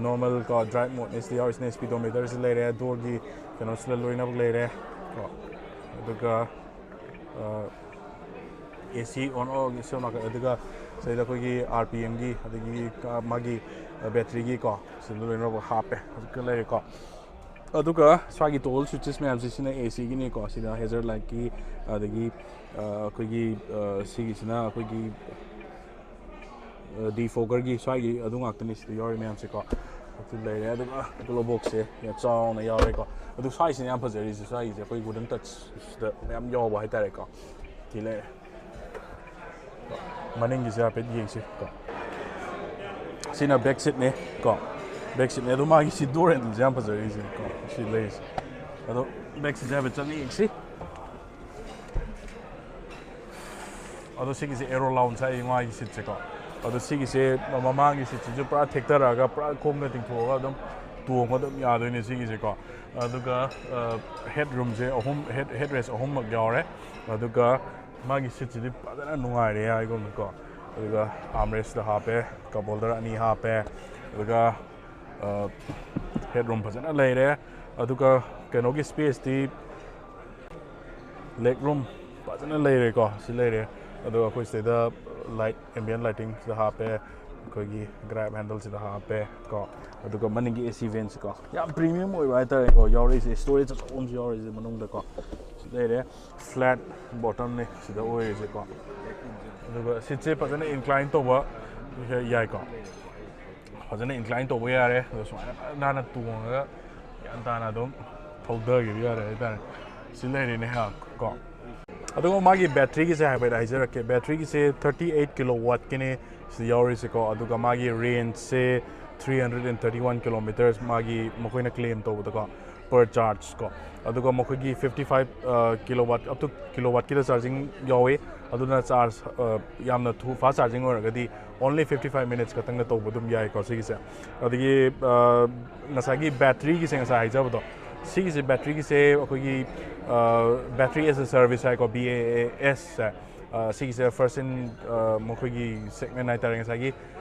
ꯅꯣꯔꯃꯦꯜ ꯀꯣ, ꯗ꯭ꯔꯥꯏꯚ ꯃꯣꯠꯅꯦ ꯁꯤꯗ ꯌꯥꯎꯔꯤꯁꯤꯅ, ꯁ꯭ꯄꯤꯗꯣꯃꯤꯇꯔꯁꯤ ꯂꯩꯔꯦ, ꯗꯣꯔꯒꯤ ꯀꯩꯅꯣꯁꯤꯗ ꯂꯣꯏꯅꯃꯛ ꯂꯩꯔꯦ ꯀꯣ꯫ ꯑꯗꯨꯒ ꯑꯦ ꯁꯤ ꯑꯣꯟ ꯑꯣꯐ ꯁꯣꯝ ꯅꯥꯀꯟ, ꯑꯗꯨꯒ ꯁꯤꯗ ꯑꯩꯈꯣꯏꯒꯤ ꯑꯥꯔ ꯄꯤ ꯑꯦꯝꯒꯤ, ꯑꯗꯒꯤ ꯀ-, ꯃꯥꯒꯤ ꯕꯦꯇ꯭ꯔꯤꯒꯤ ꯀꯣ, ꯁꯤꯗ ꯂꯣꯏꯅꯃꯛ ꯍꯥꯞꯄꯦ, ꯍꯧꯖꯤꯛꯀ ꯂꯩꯔꯦꯀꯣ꯫ ꯑꯗꯨꯒ ꯁ꯭ꯋꯥꯏꯒꯤ ꯇꯣꯒꯜ ꯁ꯭ꯋꯤꯆꯦꯁ ꯃꯌꯥꯝꯁꯦ, ꯁꯤꯅ ꯑꯦ ꯁꯤꯒꯤꯅꯤꯀꯣ, ꯁꯤꯅ ꯍꯦꯖꯔ ꯂꯥꯏꯠꯀꯤ, ꯑꯗꯒꯤ ꯑ, ꯑꯩꯈꯣꯏꯒꯤ ꯑ, ꯁꯤꯒꯤꯁꯤꯅ ꯑꯩꯈꯣꯏꯒꯤ ꯗꯤꯐꯣꯒꯔꯒꯤ ꯁ꯭ꯋꯥꯏꯒꯤ ꯑꯗꯨ ꯉꯥꯛꯇꯅꯤ ꯁꯤꯗ ꯌꯥꯎꯔꯤ ꯃꯌꯥꯝꯁꯦꯀꯣ꯫ ꯑꯗꯨ ꯂꯩꯔꯦ꯫ ꯑꯗꯨꯒ ꯒ꯭ꯂꯣ ꯕꯣꯛꯁꯁꯦ ꯌꯥꯝ ꯆꯥꯎꯅ ꯌꯥꯎꯔꯦꯀꯣ꯫ ꯑꯗꯨ ꯁ꯭ꯋꯥꯏꯁꯤꯅ ꯌꯥꯝ ꯐꯖꯔꯤꯁꯦ, ꯁ꯭ꯋꯥꯏꯒꯤꯁꯦ ꯑꯩꯈꯣꯏ ꯋꯨꯗꯟ ꯇꯆꯁꯤꯗ ꯃꯌꯥꯝ ꯌꯥꯎꯕ ꯍꯥꯏꯇꯥꯔꯦꯀꯣ꯫ ꯁꯤ ꯂꯩꯔꯦ꯫ ꯃꯅꯤꯡꯒꯤꯁꯦ ꯍꯥꯏꯐꯦꯠ ꯌꯦꯡꯁꯤ ꯀꯣ꯫ ꯁꯤꯅ ꯕꯦꯛ ꯁꯤꯠꯅꯦ ꯀꯣ꯫ ꯕꯦꯛ ꯁꯤꯠꯅꯦ꯫ ꯑꯗꯣ ꯃꯥꯒꯤ ꯁꯤ ꯗꯣꯔ ꯍꯦꯟꯗꯜꯁꯦ ꯌꯥꯝ ꯐꯖꯔꯤꯁꯦ ꯀꯣ, ꯁꯤ ꯂꯩꯔꯤꯁꯦ꯫ ꯑꯗꯣ ꯕꯦꯛ ꯁꯤꯠꯁꯦ ꯍꯥꯏꯐꯦꯠ ꯆꯪꯉ ꯌꯦꯡꯁꯤ꯫ ꯑꯗꯣ ꯁꯤꯒꯤꯁꯦ ꯑꯦꯔꯣ ꯂꯥꯎꯟꯁ ꯍꯥꯏꯌꯦ ꯃꯥꯒꯤ ꯁꯤꯠꯁꯦꯀꯣ꯫ ꯑꯗꯣ ꯁꯤꯒꯤꯁꯦ ꯃꯃꯥꯡꯒꯤ ꯁꯤꯠꯁꯤꯁꯨ ꯄꯨꯔꯥ ꯊꯦꯛꯊꯔꯛꯑꯒ ꯄꯨꯔꯥ ꯈꯣꯡꯅ ꯇꯤꯡꯊꯣꯛꯑꯒ ꯑꯗꯨꯝ ꯇꯣꯡꯕ ꯑꯗꯨꯝ ꯌꯥꯗꯣꯏꯅꯦ ꯁꯤꯒꯤꯁꯦꯀꯣ꯫ ꯑꯗꯨꯒ ꯍꯦꯠ ꯔꯨꯝꯁꯦ ꯑꯍꯨꯝ, ꯍꯦꯠ ꯍꯦꯠ ꯔꯦꯁ ꯑꯍꯨꯝꯃꯛ ꯌꯥꯎꯔꯦ꯫ ꯑꯗꯨꯒ ꯃꯥꯒꯤ ꯁꯤꯠꯁꯤꯗꯤ ꯐꯖꯅ ꯅꯨꯡꯉꯥꯏꯔꯦ ꯍꯥꯏꯒꯨꯝꯅꯀꯣ꯫ ꯑꯗꯨꯒ ꯑꯥꯝꯔꯦꯁꯇ ꯍꯥꯞꯄꯦ, ꯀꯞ ꯍꯣꯜꯗꯔ ꯑꯅꯤ ꯍꯥꯞꯄꯦ꯫ ꯑꯗꯨꯒ ꯍꯦꯠ ꯔꯨꯝ ꯐꯖꯅ ꯂꯩꯔꯦ꯫ ꯑꯗꯨꯒ ꯀꯩꯅꯣꯒꯤ ꯁ꯭ꯄꯦꯁꯇꯤ, ꯂꯦꯛ ꯔꯨꯝ ꯐꯖꯅ ꯂꯩꯔꯦꯀꯣ꯫ ꯁꯤ ꯂꯩꯔꯦ꯫ ꯑꯗꯨꯒ ꯑꯩꯈꯣꯏ ꯁꯤꯗꯩꯗ ꯂꯥꯏꯠ, ꯑꯦꯝꯕꯤꯌꯟ ꯂꯥꯏꯇꯤꯡ ꯁꯤꯗ ꯍꯥꯞꯄꯦ꯫ ꯑꯩꯈꯣꯏꯒꯤ ꯒ꯭ꯔꯥꯏꯞ ꯍꯦꯟꯗꯜꯁꯤꯗ ꯍꯥꯞꯄꯦ ꯀꯣ꯫ ꯑꯗꯨꯒ ꯃꯅꯤꯡꯒꯤ ꯑꯦ ꯁꯤ ꯚꯦꯟꯁꯤꯀꯣ, ꯌꯥꯝ ꯄ꯭ꯔꯤꯃꯤꯌꯝ ꯑꯣꯏꯕ ꯍꯥꯏꯇꯥꯔꯦꯀꯣ꯫ ꯌꯥꯎꯔꯛꯏꯁꯦ ꯁ꯭ꯇꯣꯔꯦꯖ ꯑꯆꯧꯕ ꯑꯃꯁꯨ ꯌꯥꯎꯔꯛꯏꯁꯦ ꯃꯅꯨꯡꯗꯀꯣ꯫ ꯁꯤ ꯂꯩꯔꯦ꯫ ꯐ꯭ꯂꯦꯠ ꯕꯣꯇꯝꯅꯤ ꯁꯤꯗ ꯑꯣꯏꯔꯤꯁꯦꯀꯣ꯫ ꯑꯗꯨꯒ ꯁꯤꯠꯁꯦ ꯐꯖꯅ ꯏꯟꯀ꯭ꯂꯥꯏꯟ ꯇꯧꯕ ꯌꯥꯏꯀꯣ꯫ ꯐꯖꯅ ꯏꯟꯀ꯭ꯂꯥꯏꯟ ꯇꯧꯕ ꯌꯥꯔꯦ꯫ ꯑꯗꯣ ꯁꯨꯃꯥꯏꯅ ꯐꯖꯅ ꯅꯥꯟꯅ ꯇꯣꯡꯉꯒ ꯒ꯭ꯌꯥꯟ ꯇꯥꯅ ꯑꯗꯨꯝ ꯊꯧꯊꯈꯤꯕ ꯌꯥꯔꯦ ꯍꯥꯏꯇꯥꯔꯦ꯫ ꯁꯤ ꯂꯩꯔꯦꯅꯦ ꯍꯥ ꯀꯣ꯫ ꯑꯗꯨꯒ ꯃꯥꯒꯤ ꯕꯦꯇ꯭ꯔꯤꯒꯤꯁꯦ ꯍꯥꯏꯐꯦꯠ ꯍꯥꯏꯖꯔꯛꯀꯦ꯫ ꯕꯦꯇ꯭ꯔꯤꯒꯤꯁꯦ ꯊꯥꯔꯇꯤ ꯑꯩꯠ ꯀꯤꯂꯣ ꯋꯥꯠꯀꯤꯅꯦ ꯁꯤꯗ ꯌꯥꯎꯔꯤꯁꯦꯀꯣ꯫ ꯑꯗꯨꯒ ꯃꯥꯒꯤ ꯔꯦꯟꯖꯁꯦ three hundred and thirty one kilometers ꯃꯥꯒꯤ ꯃꯈꯣꯏꯅ ꯀ꯭ꯂꯦꯝ ꯇꯧꯕꯗꯀꯣ꯫ ꯄꯔ ꯆꯥꯔꯖ ꯀꯣ꯫ ꯑꯗꯨꯒ ꯃꯈꯣꯏꯒꯤ fifty five kilowatt, up to kilo ꯋꯥꯠꯀꯤꯗ ꯆꯥꯔꯖꯤꯡ ꯌꯥꯎꯋꯤ꯫ ꯑꯗꯨꯅ ꯆꯥꯔꯖ ꯌꯥꯝꯅ ꯊꯨ, ꯐꯥꯁ ꯆꯥꯔꯖꯤꯡ ꯑꯣꯏꯔꯒꯗꯤ ꯑꯣꯟꯂꯤ ꯐꯤꯐꯇꯤ ꯐꯥꯏꯚ ꯃꯤꯅꯤꯠꯁ ꯈꯛꯇꯪꯗ ꯇꯧꯕ ꯑꯗꯨꯝ ꯌꯥꯏꯀꯣ ꯁꯤꯒꯤꯁꯦ꯫ ꯑꯗꯒꯤ ꯑ, ꯉꯁꯥꯏꯒꯤ ꯕꯦꯇ꯭ꯔꯤꯒꯤꯁꯦ ꯉꯁꯥꯏ ꯍꯥꯏꯖꯕꯗꯣ, ꯁꯤꯒꯤꯁꯦ ꯕꯦꯇ꯭ꯔꯤꯒꯤꯁꯦ ꯑꯩꯈꯣꯏꯒꯤ ꯕꯦꯇ꯭ꯔꯤ ꯑꯦꯁ ꯑꯦ ꯁꯔꯚꯤꯁ ꯍꯥꯏꯀꯣ, ꯕꯤ ꯑꯦ ꯑꯦ ꯑꯦꯁ꯫ ꯁꯤꯒꯤꯁꯦ ꯐꯥꯔꯁ ꯏꯟ ꯃꯈꯣꯏꯒꯤ ꯁꯦꯒꯃꯦꯟ ꯍꯥꯏꯇꯥꯔꯦ꯫ ꯉꯁꯥꯏꯒꯤ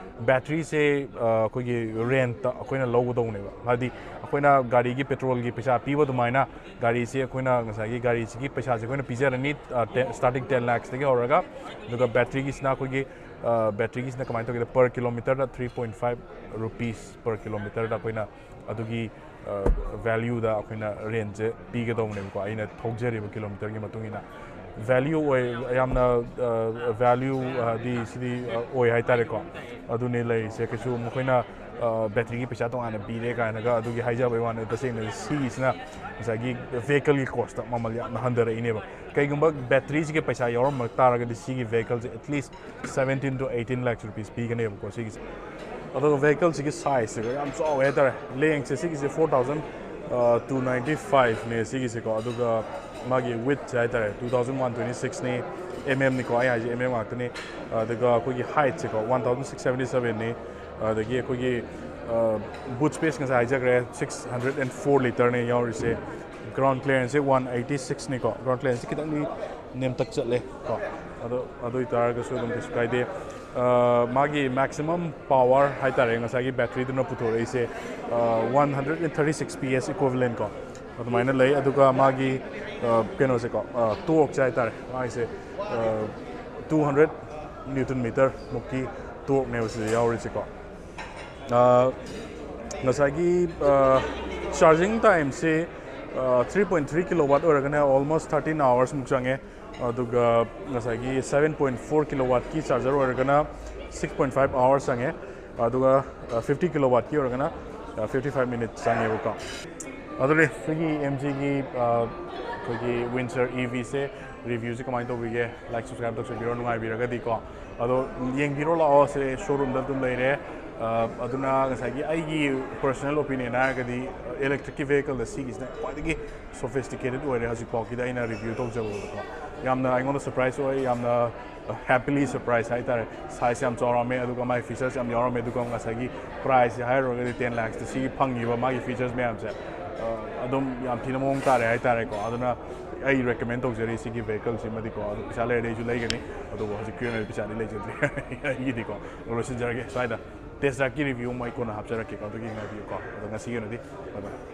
ꯕꯦꯇ꯭ꯔꯤꯁꯦ ꯑꯩꯈꯣꯏꯒꯤ ꯔꯦꯟꯠꯇ ꯑꯩꯈꯣꯏꯅ ꯂꯧꯒꯗꯧꯕꯅꯦꯕ, ꯍꯥꯏꯗꯤ ꯑꯩꯈꯣꯏꯅ ꯒꯥꯔꯤꯒꯤ ꯄꯦꯇ꯭ꯔꯣꯜꯒꯤ ꯄꯩꯁꯥ ꯄꯤꯕ ꯑꯗꯨꯃꯥꯏꯅ ꯒꯥꯔꯤꯁꯦ ꯑꯩꯈꯣꯏꯅ ꯉꯁꯥꯏꯒꯤ ꯒꯥꯔꯤꯁꯤꯒꯤ ꯄꯩꯁꯥꯁꯦ ꯑꯩꯈꯣꯏꯅ ꯄꯤꯖꯔꯅꯤ꯫ ꯁ꯭ꯇꯥꯔꯇꯤꯡ ꯇꯦꯟ ꯂꯥꯛꯁꯇꯒꯤ ꯍꯧꯔꯒ, ꯑꯗꯨꯒ ꯕꯦꯇ꯭ꯔꯤꯒꯤꯁꯤꯅ ꯑꯩꯈꯣꯏꯒꯤ ꯕꯦꯇ꯭ꯔꯤꯒꯤꯁꯤꯅ ꯀꯃꯥꯏꯅ ꯇꯧꯒꯦꯗ, ꯄꯔ ꯀꯤꯂꯣꯃꯤꯇꯔꯗ three point five rupees per ꯀꯤꯂꯣꯃꯤꯇꯔꯗ ꯑꯩꯈꯣꯏꯅ ꯑꯗꯨꯒꯤ ꯚꯦꯂ꯭ꯌꯨꯗ ꯑꯩꯈꯣꯏꯅ ꯔꯦꯟꯁꯦ ꯄꯤꯒꯗꯧꯕꯅꯦꯕꯀꯣ, ꯑꯩꯅ ꯊꯧꯖꯔꯤꯕ ꯀꯤꯂꯣꯃꯤꯇꯔꯒꯤ ꯃꯇꯨꯡ ꯏꯟꯅ꯫ ꯚꯦꯂ꯭ꯌꯨ ꯑꯣꯏ, ꯌꯥꯝꯅ ꯚꯦꯂ꯭ꯌꯨ ꯍꯥꯏꯗꯤ ꯁꯤꯗꯤ ꯑꯣꯏ ꯍꯥꯏꯇꯥꯔꯦꯀꯣ꯫ ꯑꯗꯨꯅꯤ ꯂꯩꯔꯤꯁꯦ꯫ ꯀꯩꯁꯨ ꯃꯈꯣꯏꯅ ꯕꯦꯇ꯭ꯔꯤꯒꯤ ꯄꯩꯁꯥ ꯇꯣꯉꯥꯟꯅ ꯄꯤꯔꯦ ꯀꯥꯏꯅꯒ ꯑꯗꯨꯒꯤ ꯍꯥꯏꯖꯕꯩ ꯋꯥꯅꯤ꯫ ꯇꯁꯦꯡꯅ ꯁꯤꯒꯤꯁꯤꯅ ꯉꯁꯥꯏꯒꯤ ꯚꯦꯍꯤꯀꯜꯒꯤ ꯀꯣꯁꯇ ꯃꯃꯜ ꯌꯥꯝꯅ ꯍꯟꯊꯔꯛꯏꯅꯦꯕ꯫ ꯀꯩꯒꯨꯝꯕ ꯕꯦꯇ꯭ꯔꯤꯁꯤꯒꯤ ꯄꯩꯁꯥ ꯌꯥꯎꯔꯝꯕ ꯇꯥꯔꯒꯗꯤ ꯁꯤꯒꯤ ꯚꯦꯍꯤꯀꯜꯁꯦ at least seventeen to eighteen lakhs rupees ꯄꯤꯒꯅꯦꯕꯀꯣ ꯁꯤꯒꯤꯁꯦ꯫ ꯑꯗꯨꯒ ꯚꯦꯍꯤꯀꯜꯁꯤꯒꯤ ꯁꯥꯏꯖꯁꯤꯒ ꯌꯥꯝ ꯆꯥꯎꯋꯦ ꯍꯥꯏꯇꯥꯔꯦ꯫ ꯂꯦꯡꯁꯦ ꯁꯤꯒꯤꯁꯦ ꯐꯣꯔ ꯊꯥꯎꯖꯟ ꯇꯨ ꯅꯥꯏꯟꯇꯤ ꯐꯥꯏꯚꯅꯦ ꯁꯤꯒꯤꯁꯦꯀꯣ꯫ ꯑꯗꯨꯒ ꯃꯥꯒꯤ ꯋꯤꯠꯁꯦ ꯍꯥꯏꯇꯥꯔꯦ, ꯇꯨ ꯊꯥꯎꯖꯟ ꯋꯥꯟ ꯇ꯭ꯋꯦꯟꯇꯤ ꯁꯤꯛꯁꯅꯤ, ꯑꯦꯝ ꯑꯦꯝꯅꯤꯀꯣ, ꯑꯩ ꯍꯥꯏꯁꯦ ꯑꯦꯝ ꯑꯦꯝ ꯉꯥꯛꯇꯅꯤ꯫ ꯑꯗꯨꯒ ꯑꯩꯈꯣꯏꯒꯤ ꯍꯥꯏꯠꯁꯦꯀꯣ, ꯋꯥꯟ ꯊꯥꯎꯖꯟ ꯁꯤꯛꯁ ꯁꯚꯦꯟꯇꯤ ꯁꯚꯦꯟꯅꯤ꯫ ꯑꯗꯒꯤ ꯑꯩꯈꯣꯏꯒꯤ ꯕꯨꯠ ꯁ꯭ꯄꯦꯁ ꯉꯁꯥꯏ ꯍꯥꯏꯖꯈ꯭ꯔꯦ, ꯁꯤꯛꯁ ꯍꯟꯗ꯭ꯔꯦꯠ ꯑꯦꯟ ꯐꯣꯔ ꯂꯤꯇꯔꯅꯦ ꯌꯥꯎꯔꯤꯁꯦ꯫ ꯒ꯭ꯔꯥꯎꯟ ꯀ꯭ꯂꯤꯌꯔꯦꯟꯁꯁꯦ ꯋꯥꯟ ꯑꯩꯠꯇꯤ ꯁꯤꯛꯁꯅꯤꯀꯣ꯫ ꯒ꯭ꯔꯥꯎꯟ ꯀ꯭ꯂꯤꯌꯔꯦꯟꯁꯁꯦ ꯈꯤꯇꯪꯗꯤ ꯅꯦꯝꯇꯛ ꯆꯠꯂꯦ ꯀꯣ꯫ ꯑꯗꯣ ꯑꯗꯨ ꯑꯣꯏꯇꯥꯔꯒꯁꯨ ꯑꯗꯨꯝ ꯀꯩꯁꯨ ꯀꯥꯏꯗꯦ꯫ ꯃꯥꯒꯤ ꯃꯦꯛꯁꯤꯃꯝ ꯄꯥꯋꯔ ꯍꯥꯏꯇꯥꯔꯦ, ꯉꯁꯥꯏꯒꯤ ꯕꯦꯇ꯭ꯔꯤꯗꯨꯅ ꯄꯨꯊꯣꯔꯛꯏꯁꯦ one hundred and thirty six P S equivalent ꯀꯣ, ꯑꯗꯨꯃꯥꯏꯅ ꯂꯩ꯫ ꯑꯗꯨꯒ ꯃꯥꯒꯤ ꯀꯩꯅꯣꯁꯦꯀꯣ, ꯇꯣꯔꯛꯁꯦ ꯍꯥꯏꯇꯥꯔꯦ, ꯃꯥꯒꯤꯁꯦ ꯇꯨ ꯍꯟꯗ꯭ꯔꯦꯠ ꯅ꯭ꯌꯨꯇꯟ ꯃꯤꯇꯔ ꯃꯨꯛꯀꯤ ꯇꯣꯔꯛꯅꯦꯕ ꯁꯤꯗ ꯌꯥꯎꯔꯤꯁꯦꯀꯣ꯫ ꯉꯁꯥꯏꯒꯤ ꯆꯥꯔꯖꯤꯡ ꯇꯥꯏꯝꯁꯤ three point three kilowatt ꯑꯣꯏꯔꯒꯅ almost thirteen hours ꯃꯨꯛ ꯆꯪꯉꯦ꯫ ꯑꯗꯨꯒ ꯉꯁꯥꯏꯒꯤ seven point four kilowattꯀꯤ ꯆꯥꯔꯖꯔ ꯑꯣꯏꯔꯒꯅ six point five hours ꯆꯪꯉꯦ꯫ ꯑꯗꯨꯒ fifty kilowattꯀꯤ ꯑꯣꯏꯔꯒꯅ fifty five minutes ꯆꯪꯉꯦꯕꯀꯣ꯫ ꯑꯗꯨꯅꯤ ꯁꯤꯒꯤ ꯑꯦꯝ ꯖꯤꯒꯤ ꯑꯩꯈꯣꯏꯒꯤ ꯋꯤꯟꯁꯔ ꯏ ꯚꯤꯁꯦ ꯔꯤꯚ꯭ꯌꯨꯁꯦ ꯀꯃꯥꯏꯅ ꯇꯧꯕꯤꯒꯦ? ꯂꯥꯏꯛ, ꯁꯕꯁꯀ꯭ꯔꯥꯏꯕ ꯇꯧꯁꯟꯕꯤꯔꯣ ꯅꯨꯡꯉꯥꯏꯕꯤꯔꯒꯗꯤꯀꯣ꯫ ꯑꯗꯣ ꯌꯦꯡꯕꯤꯔꯣ ꯂꯥꯛꯑꯣ, ꯁꯦ ꯁꯣꯔꯨꯝꯗ ꯑꯗꯨꯝ ꯂꯩꯔꯦ꯫ ꯑꯗꯨꯅ ꯉꯁꯥꯏꯒꯤ ꯑꯩꯒꯤ ꯄꯔꯁꯣꯅꯦꯜ ꯑꯣꯄꯤꯅꯤꯌꯟ ꯍꯥꯏꯔꯒꯗꯤ ꯏꯂꯦꯛꯇ꯭ꯔꯤꯛꯀꯤ ꯚꯦꯍꯤꯀꯜꯗ ꯁꯤꯒꯤꯁꯤꯅ ꯈ꯭ꯋꯥꯏꯗꯒꯤ ꯁꯣꯐꯤꯁꯇꯤꯀꯦꯇꯦꯠ ꯑꯣꯏꯔꯦ ꯍꯧꯖꯤꯛꯐꯥꯎꯒꯤꯗ ꯑꯩꯅ ꯔꯤꯚ꯭ꯌꯨ ꯇꯧꯖꯕꯗꯀꯣ꯫ ꯌꯥꯝꯅ ꯑꯩꯉꯣꯟꯗ ꯁꯔꯄ꯭ꯔꯥꯏꯁ ꯑꯣꯏ, ꯌꯥꯝꯅ ꯍꯦꯄꯤꯂꯤ ꯁꯔꯄ꯭ꯔꯥꯏꯁ ꯍꯥꯏꯇꯥꯔꯦ꯫ ꯁꯥꯏꯖ ꯌꯥꯝ ꯆꯥꯎꯔꯝꯃꯦ, ꯑꯗꯨꯒ ꯃꯥꯒꯤ ꯐꯤꯆꯔꯁ ꯌꯥꯝ ꯌꯥꯎꯔꯝꯃꯦ꯫ ꯑꯗꯨꯒ ꯉꯁꯥꯏꯒꯤ ꯄ꯭ꯔꯥꯏꯁꯁꯦ ꯍꯥꯏꯔꯨꯔꯒꯗꯤ ꯇꯦꯟ ꯂꯥꯛꯁꯇ ꯁꯤꯒꯤ ꯐꯪꯉꯤꯕ ꯃꯥꯒꯤ ꯐꯤꯆꯔꯁ ꯃꯌꯥꯝꯁꯦ, ꯑ, ꯑꯗꯨꯝ ꯌꯥꯝ ꯊꯤꯅ ꯃꯑꯣꯡ ꯇꯥꯔꯦ ꯍꯥꯏꯇꯥꯔꯦꯀꯣ꯫ ꯑꯗꯨꯅ ꯑꯩ ꯔꯤꯀꯃꯦꯟ ꯇꯧꯖꯔꯤ ꯁꯤꯒꯤ ꯚꯦꯍꯤꯀꯜꯁꯤꯃꯗꯤꯀꯣ꯫ ꯑꯗꯣ ꯄꯩꯁꯥ ꯂꯩꯔꯗꯤ ꯑꯩꯁꯨ ꯂꯩꯒꯅꯤ, ꯑꯗꯨꯕꯨ ꯍꯧꯖꯤꯛꯀꯤ ꯑꯣꯏꯅꯗꯤ ꯄꯩꯁꯥꯗꯤ ꯂꯩꯖꯗ꯭ꯔꯤ꯫ ꯑꯩꯒꯤꯗꯤꯀꯣ꯫ ꯂꯣꯏꯁꯤꯟꯖꯔꯒꯦ ꯁ꯭ꯋꯥꯏꯗ꯫ ꯇꯦꯁ ꯗ꯭ꯔꯥꯏꯚꯀꯤ ꯔꯤꯚ꯭ꯌꯨ ꯑꯃ ꯑꯩ ꯀꯣꯟꯅ ꯍꯥꯞꯆꯔꯛꯀꯦꯀꯣ꯫ ꯑꯗꯨꯒꯤ ꯉꯥꯏꯕꯤꯌꯨꯀꯣ꯫ ꯑꯗꯣ ꯉꯁꯤꯒꯤ ꯑꯣꯏꯅꯗꯤ bye bye꯫